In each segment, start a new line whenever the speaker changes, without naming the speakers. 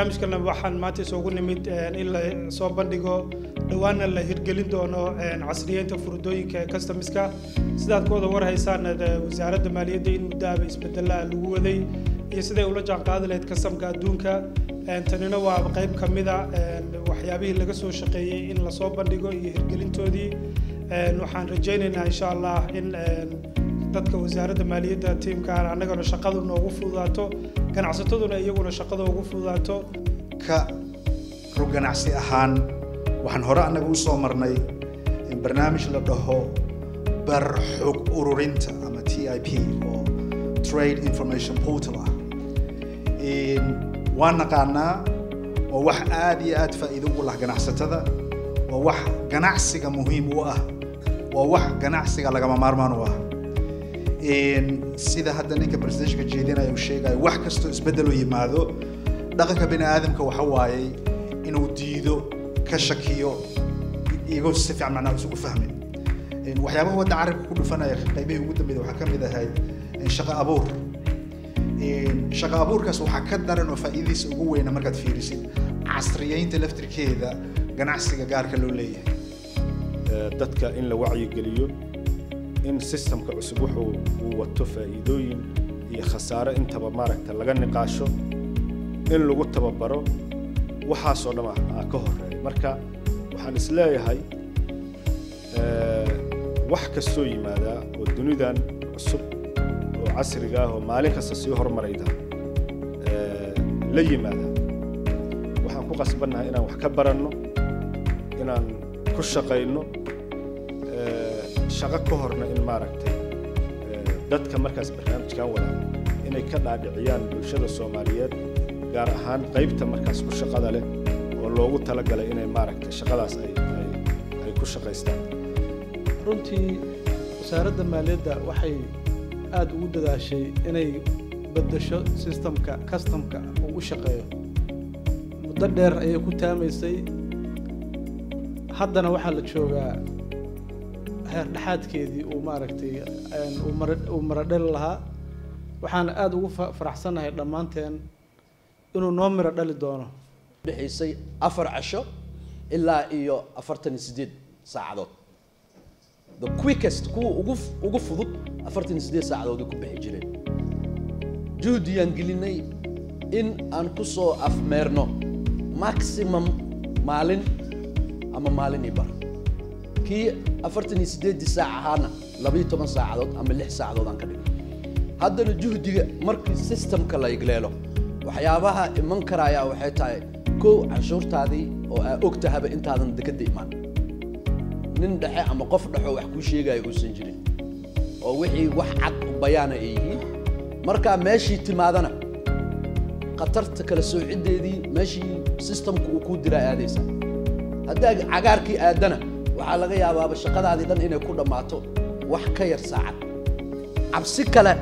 Barnaamijkana waxaan maanta isugu nimid in la soo bandhigo, dhowaanna la hirgelin doono casriyeynta furdooyinka ee customs-ka. Sidaad ku wada warhaysaan, Wasaaradda Maaliyadda in muddo aba isbedelaa lagu waday iyo siday ula jaanqaadi lahayd customka adduunka. Tanina waa qayb ka mid a waxyaabihii laga soo shaqeeyey in lasoo bandhigo iyo hirgelintoodii. Waxaan rajaynaynaa, insha Allah, in dadka Wasaaradda Maaliyadda tiimkaan annagana shaqadu noogu fududaato, ganacsataduna iyaguna shaqada ugu fududaato.
Ka rug ganacsi ahaan, waxaan hore annaga u soo marnay barnaamij la dhaho bar xog ururinta ama TIP oo Trade Information Portal ah. Waan naqaanaa, waa wax aad iyo aad faa'iido ugu lah ganacsatada, waa wax ganacsiga muhiim u ah, waa wax ganacsiga lagama maarmaan u ah. Sida hadda ninka presentation-ka jeedinaya uu sheegayo, wax kastoo isbeddel u yimaado, dhaqanka bini aadamka waxa waayey inuu diido, ka shakiyo, iyagoo si fiican macnaha isugu fahmin. Waxyaabaha wadda carabka ku dhufanaya qaybihii ugu dambeeyay waxaa ka mid ahayd shaqo abuur. Shaqo abuurkaas waxaa ka daran oo faa'iidadiisa ugu weyna markaad fiirisid casriyeynta laftirkeeda ganacsiga gaarka loo leeyahay.
Dadka in la wacyigeliyo in systemka cusub wuxuu uu wato, faa'iidooyin iyo khasaare intaba maaragta laga niqaasho, in lagu tababaro, waxaasoo dhan aa ka horeeya. Marka waxaan is leeyahay, wax kastoo yimaadaa oo dunidan cusub oo casriga ah oo maalin kasta sii horumarayda la yimaada, waxaan ku qasbannahay inaan wax ka baranno, inaan ku shaqayno. Shaqo ka horna in maaragtay dadka markaas barnaamijkan wadaa inay ka dhaadhiciyaan bulshada Soomaaliyeed, gaar ahaan qaybta markaas ku shaqada leh oo loogu talagalay inay maaragtay shaqadaas ay ku shaqaystaan.
Runtii Wasaaradda Maaliyadda waxay aada ugu dadaashay inay beddesho systemka customka uu u shaqeeyo. Muddo dheer ayay ku taamaysay, haddana waxaa la joogaa heer dhexaadkeedii uu maaragtay uu miro dhali lahaa. Waxaana aada ugu faraxsannahay dhammaanteen inuu noo miro dhali doono.
Dhexaysay 4 casho ilaa iyo 48 saacadood. The quickest, kuwa ugu fudud, 48 saacadood ay ku bixi jireen. Juhdiyaan gelinay in aan ku soo afmeerno maximum maalin ama maalin iyo bar. Kii 48-dii saac ahaana 12 saacadood ama 6 saacadood aan ka dhigno. Haddana juhdiga markii systemka la igleelo, waxyaabaha iman karaya waxay tahay: kow, canshuurtaadii oo aa og tahaba intaadan dekada imaan, nin dhexe ama qof dhexoo wax kuu sheegaya uusan jirin, oo wixii wax cad u bayaana ay yihiin. Marka meeshii timaadana khatarta kala soociddeedii meeshii systemku uu kuu diraa aadaysa. Haddaa cagaarkii aadana, waxaa laga yaabaaba shaqadaadii dhan inay ku dhammaato wax ka yar saacad. Cabsi kale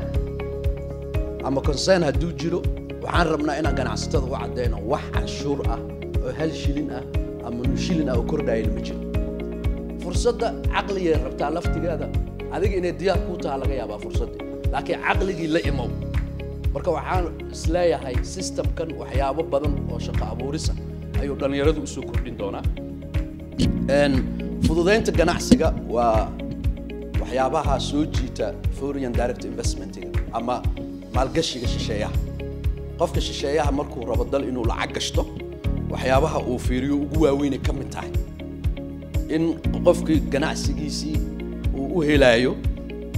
ama concern hadduu jiro, waxaan rabnaa inaan ganacsatada u caddeyno: wax canshuur ah oo hal shilin ah ama nus shilin ah oo kordhaayana ma jiro. Fursadda caqligay rabtaa laftigeeda. Adiga inay diyaar kuu taha laga yaabaa fursaddii, laakiin caqligii la imow. Marka waxaan isleeyahay systemkan waxyaabo badan oo shaqo abuurisa ayuu dhallinyaradu usoo kordhin doonaa. Fududeynta ganacsiga waa waxyaabaha soo jiita foreign direct investmentiga ama maalgashiga shisheeyaha. Qofka shisheeyaha markuu rabo dal inuu lacag gashto, waxyaabaha uu fiiriyo ugu waaweynay ka mid tahay in qofkii ganacsigiisii uu u helaayo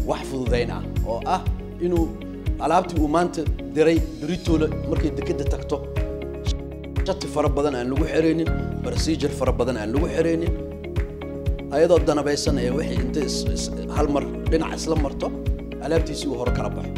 wax fududayn ah, oo ah inuu alaabtii uu maanta diray beritoole markay dekeda tagto shati fara badan aan lagu xeraynin, procedure fara badan aan lagu xeraynin, ayadoo danabaysan ee wixii inta hal mar dhinac isla marto alaabtiisii uu hore kala baxo.